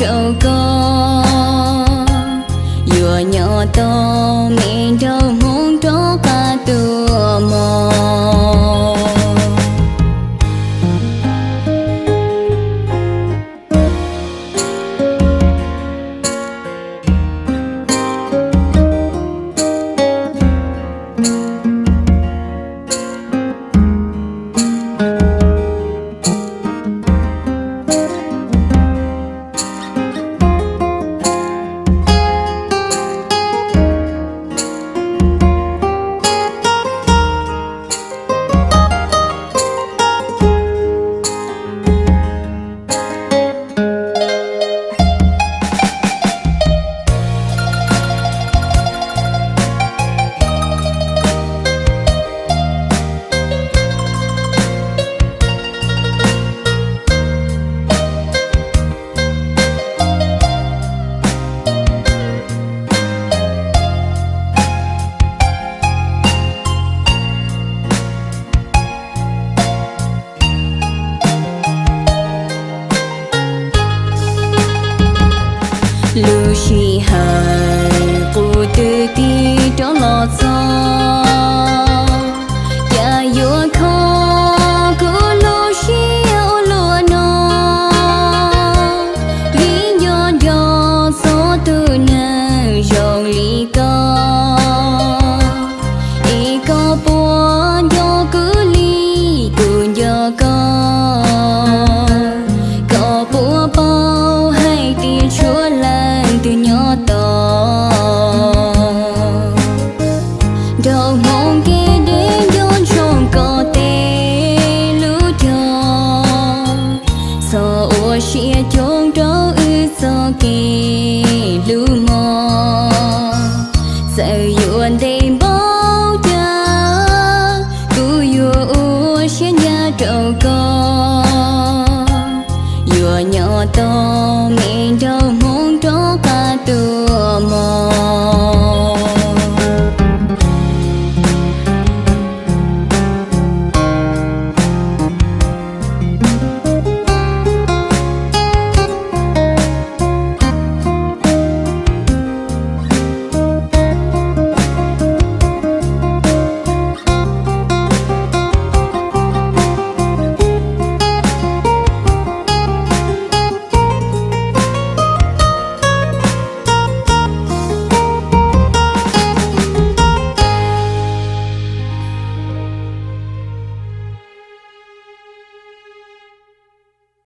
rau koj, yuav nyob tau me nraug hmoov rov qab tuaj mog. Lub sij hawm qub twg tig rov los txog, cas yuav kho kuv lub siab ua luaj no. Vim nco nco txog tus neeg zoo li koj, es koj puas nco kuv li kuv nco koj? Koj puas paub hais tias tshuav leej twg nyob tos? Nraug hmoov kev deb nco ntsoov koj tej lus cog, txhob ua siab coob rau wb txoj kev hlub mog. Txawm yuav ntev npaum cas, kuv yuav ua siab ncaj rau koj, yuav nyob tos me nraug